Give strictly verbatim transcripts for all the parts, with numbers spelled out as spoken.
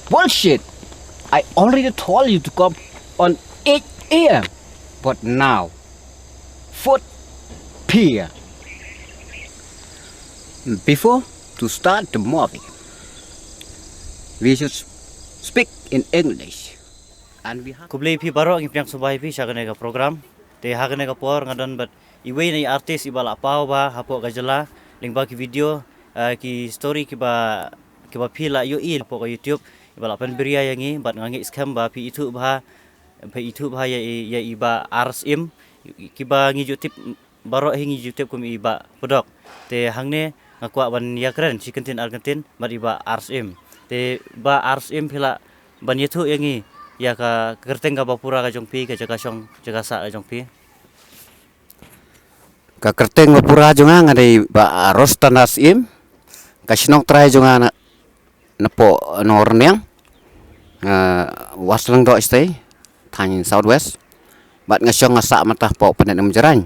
Bullshit! I already told you to come on eight a m. But now, four p m. Before to start the movie, we should speak in English. And we have Khublei phi baroh, ngi pdiang sngewbha ïa phi sha kane ka program. Te ha kane ka por nga don bad iwei na i artist iba la paw bha hapoh ka jylla lyngba ki video, eh, ki story kiba, kiba phi la ïohi hapoh ka YouTube, iba la pynbiria ïa ngi, bad nga ngeit skhem ba phi ithuh bha, phi ithuh bha ïa i, ïa i Bah Arsim, kiba ngi ju tip, baroh hi ngi ju tip kum i Bah Pdok. Te hangne nga kwah ban ïakren shi kyntien ar kyntien bad i Bah Arsim. Te Bah Arsim, phi lah ban ïathuh ïa ngi ïa ka kyrteng kaba pura ka jong phi, ka jaka shong, jaka sah ka jong phi? Ka kyrteng ba pura jong nga nga dei Bah Rostandar Syiem. Ka shnong trai jong nga na, napoh Nongrynïeng, eh, West Lyngdoh East, thaiñ South West. Bad nga shong nga sah mynta hapoh Pyndengup Jrain.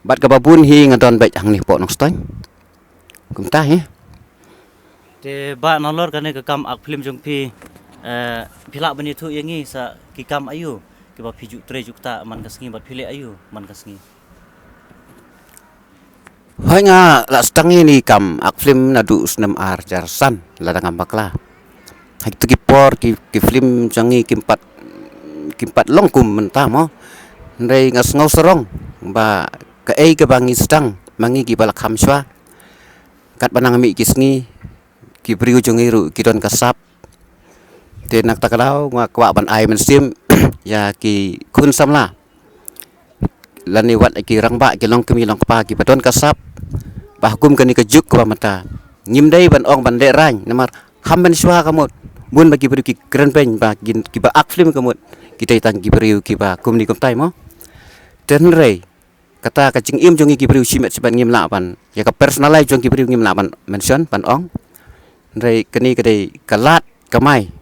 Bad kaba bun hi nga don beit hangne hapoh Nongstoiñ. Kumta hi. Te Bah, nalor kane ka kam ak film jong phi, eh, phi lah ban ïathuh ïa ngi sa ki kam aïu kiba phi ju trei ju ktah man ka sngi bad phi leh aïu man ka sngi? Hooid, nga la sdang ïa kane ka kam ak film naduh u snem ar hajar san, lada ngam bakla. Ha kito ki por ki, ki film jong ngi kim pat, kim pat long kum mynta mo. Hynrei nga sngew sarong ba kaei kaba ngi sdang ma ngi kiba la kham shuwa, katba nang mih ki sngi, ki briew jong ngi ruh ki don ka sap. Te na kata ka daw nga kwah ban ai mynsiem ïa ki khun samla lane wat ki rangbah, ki longkmie longkpa kiba don ka sap, ba ha kum kane ka juk kaba mynta ngim dei ban ong ban lehraiñ, namar kham mynshuwa ka mut, bun ba ki briew ki kren beiñ ba ki, kiba ak film ka mut ki dei tang ki briew kiba kumne kumtai mo. Te hynrei kata ka jingim jong ngi ki briew shimet shimet ngim lah ban, ïa ka personal life jong ki briew ngim lah ban mention, ban ong. Hynrei kane ka dei ka lad kamai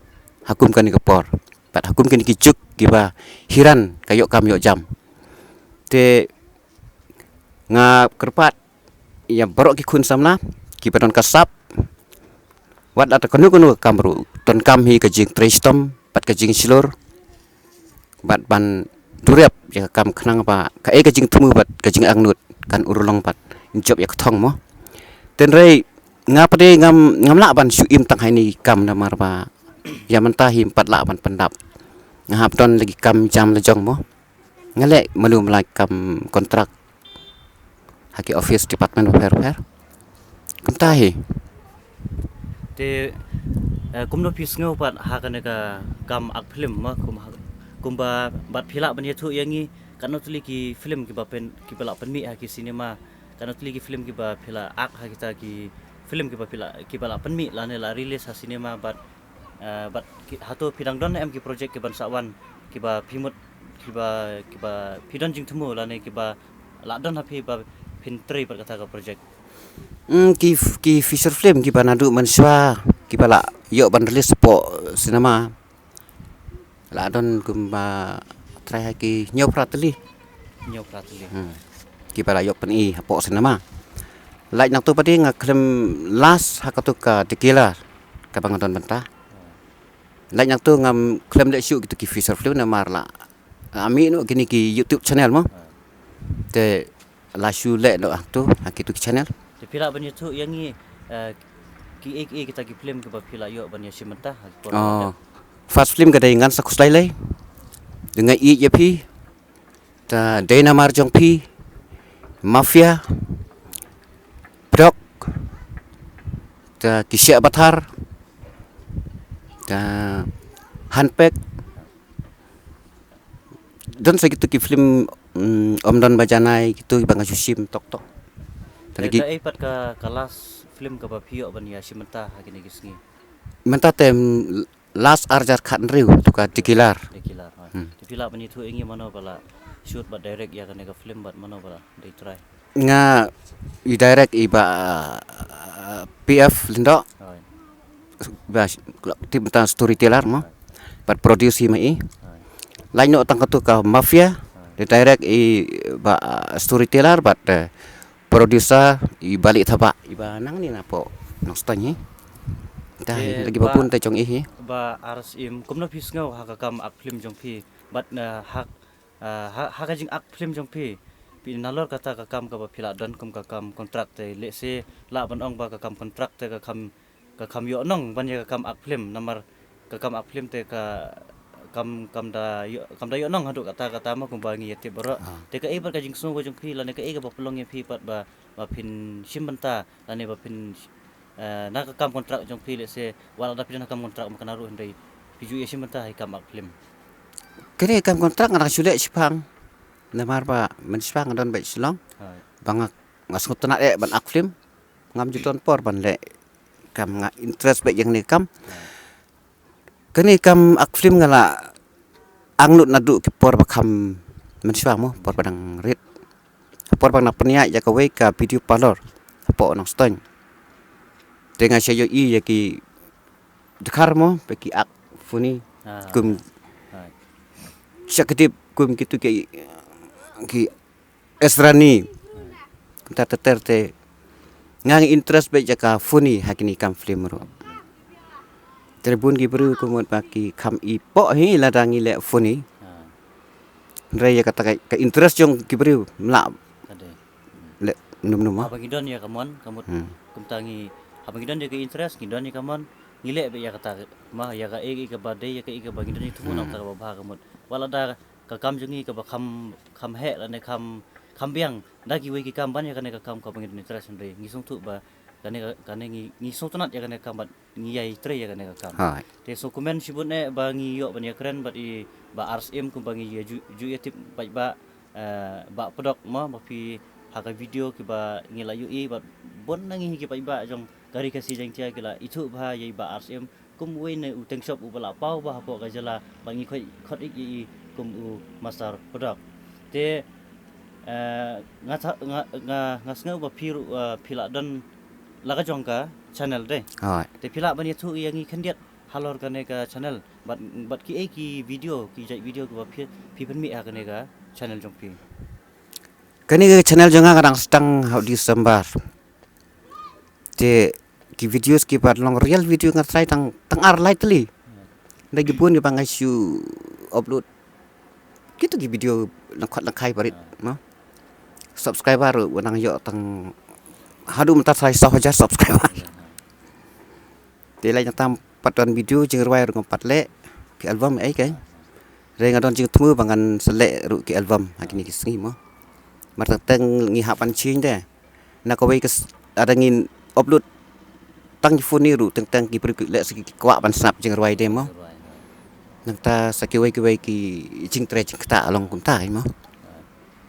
ha kum kane ka por bad ha kum kine ki juk kiba hiran ka ïoh kam ïoh jam. Te nga kyrpad ïa baroh ki khun samla kiba don ka sap, wat la da kano kano ka kam ruh, donkam hi ka jingtrei shitom bad ka jingshlur, bad ban duriap ïa ka kam khnang ba kaei ka jingthmu bad ka jingangnud kan urlong bad jop ïa ka thong mo. Te hynrei nga pat de ngam, ngam lah ban shu im tang ha ine i kam namar ba ïa mynta hi ym pat lah ban pyndap. Nga hap don la ki kam jam la jong mo. Nga leh malu mlai kam kontrak ha ki office department bapher bapher. Kumta hi. Te, eh, kumno phi sngew pat ha kane ka kam ak film mo, kum ha, kumba bad phi lah ban ïathuh ïa ngi katno tylli ki film kiba pyn, kiba la pynmih ha ki cinema, katno tylli ki film kiba phi la ak ha kita ki film kiba phi la, kiba la pynmih lane la release ha cinema bad, eh, bad ki, hato phi dang don em ki project kiban sa wan kiba phi mut, kiba, kiba phi don jingthmu lane kiba la don ha phi ba phin trei bad kata ka project? Hmm, ki, ki feature film kiba naduh mynshuwa kiba la ïoh ban release hapoh cinema la don kumba trai ha ki hynñiew phra tylli. Hynñiew phra tylli. Hmm. Kiba la ïoh pyni hapoh cinema. Lait nangtu pat de nga khlem last ha katu ka The Killer kaba nga don mynta. Lait nangtu ngam khlem leh shuh kitu ki feature film namar la, ah, mih noh kine ki YouTube channel mo. Te la shu leh noh hangtu ha kitu ki channel. Te phi lah ban ïathuh ïa ngi, eh, kiei kiei kita ki film kiba phi la ïoh ban ïashim bynta ha ki por. Oh. First film ka dei Ngan Sa Khuslai Lei, Dang Ïeit ïa Phi, ta Dei Namar Jong Phi, Mafia, Pdok, ta Ki Shiah Bathar, ta Handpack. Don sa kitu ki film, mm, Ym Don Ba Janai, kitu kiba nga shu shim tok tok. Te lagi kaei pat ka, ka last film kaba phi ïoh ban ïashim bynta ha kine ki sngi? Mynta te, mm, last ar hajar khathynriew tu ka The Killer. The Killer, ha. Hmm. Te phi lah ban ïathuh ïa ngi mano ba la shoot bad direct ïa kane ka film bad mano ba la dei trai? Nga i direct i Bah, uh, P F Lyngdoh. Hooid. Bah, tip mynta storyteller mo. Hooid. Bad produce hi ma i. Hooid. Lait noh tang katu ka Mafia. Hooid. Dei direct i Bah, uh, storyteller bad, uh, producer i Bali Thabah, i ba nang ni na pdeng Nongstoiñ hi. Ta hi lagi ba bun te jong i hi. Ba Arsim, kumno phi sngew ha ka kam ak film jong phi? Bad, eh, ha, eh, ha, ha ka jing ak film jong phi, phi nalor kata ka kam kaba phi la don kum ka kam contract te, lehse lah ban ong ba ka kam contract te ka kam ka kam ïoh nong ban ïa ka kam ak film, namar ka kam ak film te ka kam, kam da ïoh, kam da ïoh nong haduh kata kata ma kumba ngi ïa tip baroh. Te kaei pat ka jingsngew ka jong phi lane kaei kaba pynlong ïa phi pat ba, ba phin shim bynta lane ba phin, eh, na ka kam contract jong phi, lehse wat la da phi don ha kam contract ma kane ruh hynrei phi ju ïa shim bynta ha i kam ak film? Kane kam contract nga dang shu leh shiphang, namar ba mynshwa nga don beit Shillong. Ba nga, nga sngewtynnat eh ban ak film. Ngam ju don por ban leh, kam nga interest beit ïa kane kam. Kane kam ak film nga la angnud naduh ki por ba kham mynshwa mo, por ba dang rit. Por ba nga pynïaid ïa kawei ka video parlor hapoh Nongstoiñ. Te nga shu ïohi ïa ki dkhar mo, ba ki ak funny. Kum sha kdip kum kitu ki, ki Esrani. Kumta ter ter te nga ngi interest beit ïa ka funny ha kine kam film ruh. Te bun ki briew kumut ba ki kham i pok hi lada ngi leh funny. Hynrei ïa kata ka, ka interest jong ki briew mlah leh num num. Haba ngi don ïa ka mon, kumut kumta ngi, haba ngi don ïa ka interest, ngi don ïa ka mon, ngi leh beit ïa kata, ma ïa kaei kaei kaba dei, ïa kaei kaba ngi don ïa thmu nangta kaba bha kumut. Wat la da ka kam jong ngi kaba kham, kham heh lane kham, kham biang da kiwei ki kam ban ïa kane ka kam kaba ngi don interest, hynrei ngi sngewthuh ba kane ka, kane ngi, ngi sngewtynnat ïa kane ka kam bad ngi ïai trei ïa kane ka kam. Te sngewkmen shibun eh ba ngi ïoh ban ïakren bad i Bah Arsim kumba ngi ïa ju, ju ïa tip paidbah, eh, Bah Pdok mo, ba phi ha ka video kiba ngi la ïohi bad bun na ngi hi ki paidbah jong ka Ri Khasi Jaiñtia ki la ithuh bha ïa i Bah Arsim kum uwei na u teng shop uba la paw bha hapoh ka jylla, bad ngi khot, khot ïa i kum u Master Pdok. Te, eh, nga tha, nga, nga, nga sngew ba phi ruh, eh, phi la don la ka jong ka channel de. Te phi lah ban ïathuh ïa ngi khyndiat halor kane ka channel bad, bad kiei ki video, ki jait video kiba phi, phi pynmih ha kane ka channel jong phi? Kane ka channel jong nga ka dang start ha u December. Te ki videos kiba long real video nga try tang, tang ar lai tylli. Da ki bun kiba nga shu upload kitu ki video lang khot lang khai barit, no? Subscriber ruh nang ïoh tang haduh mynta try saw hajar subscriber. Te lait na tam pat don video jingrwai ruh ngam pat leh, ki album ei kai. Re nga don jingthmu ba ngan sa leh ruh ki album ha kine ki sngi mo. Mar teng teng ngi hap ban change de. Na kawei ka s-, ada ngin upload tang ki phone ni ruh teng teng ki briew ki leh sa ki kwah ban sngap jingrwai de mo. Nangta sa kiwei kiwei ki jingtrei jingktah long kumta hi mo.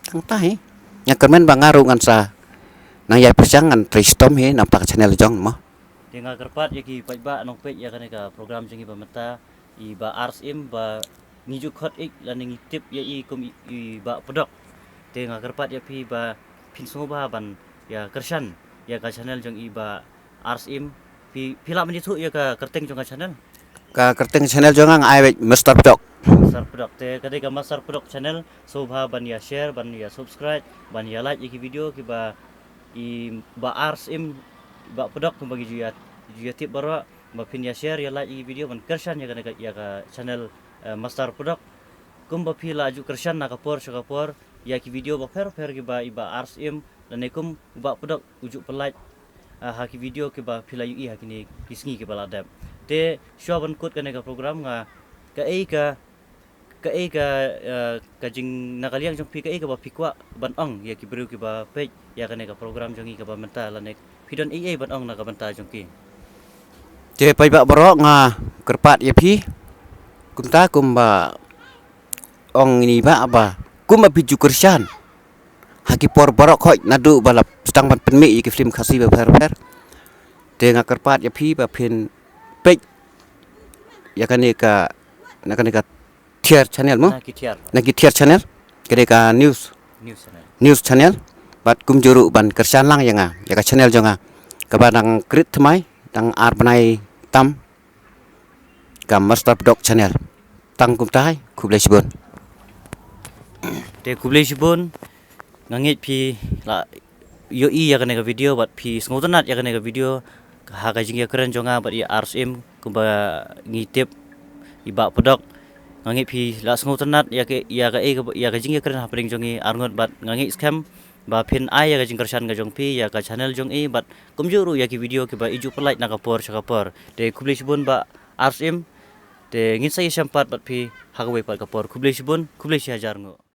Tang ta hi. Nga kyrmen ba nga ruh ngan sa nang ïai pyrshang ngan trei shitom hi namar ka channel jong mo. Te nga kyrpad ïa ki paidbah nongpeit ïa kane ka program jong ngi ba mynta, i Bah Arsim ba ngi ju khot ïa i lane ngi tip ïa i kum i, i Bah Pdok. Te nga kyrpad ïa phi ba phin sngewbha ban ïa kyrshan ïa ka channel jong i Bah Arsim. Phi, phi lah ban ïathuh ïa ka kyrteng jong ka channel? Ka kyrteng channel jong nga nga ai beit Master Pdok. Master Pdok. Te ka dei ka Master Pdok channel. Sngewbha ban ïa share, ban ïa subscribe, ban ïa like ïa ki video kiba i Bah Arsim, Bah Pdok kumba ngi ju ïa, ju ïa tip baroh, ba phin ïa share, ïa like ïa ki video ban kyrshan ïa kane ka, ïa ka channel, eh, Master Pdok. Kumba phi la ju kyrshan na ka por sha ka por ïa ki video bapher bapher kiba i Bah Arsim lane kum Bah Pdok u ju pynlait, ah, ha ki video kiba phi la ïohi ha kine ki sngi kiba la dep. Te shuwa ban kut kane ka program nga, kaei ka, kaei ka, eh, ka jing na ka liang jong phi kaei kaba phi kwah ban ong ïa ki briew kiba peit ïa kane ka program jong ngi kaba mynta lane phi don ei ei ban ong na ka bynta jong ki? Te paidbah baroh nga kyrpad ïa phi kumta kumba ong ïa i Bah ba kumba phi ju kyrshan ha ki por baroh khoit naduh ba la sdang ban pynmih ïa ki film Khasi bapher bapher. Te nga kyrpad ïa phi ba phin peit ïa kane ka, na kane ka Thiar channel mo? Na ki Thiar. Na ki Thiar channel. Ka dei ka news. News channel. News channel. Bad kumjuh ruh ban kyrshan lang ïa nga, ïa ka channel jong nga kaba dang create thymmai, dang ar bnai tam, ka Master Pdok channel. Tang kumta hi, khublei shibun. Te khublei shibun, nga ngeit phi la ïohi ïa kane ka video bad phi sngewtynnat ïa kane ka video ha ka jingïakren jong nga bad ïa arsim kumba ngi tip i Bah Pdok. Nga ngeit phi la sngewtynnat ïa ka ïa ka ïa ka jingïakren hapdeng jong i arngut bad nga ngeit skhem ba phin ai ïa ka jingkyrshan ka jong phi ïa ka channel jong i bad kumjuh ruh ïa ki video kiba i ju pynlait na ka por sha ka por. Te khublei shibun Bah Arsim. Te ngin sa ïashem pat bad phi ha kawei pat ka por. Khublei shibun, khublei shi hajar nguh.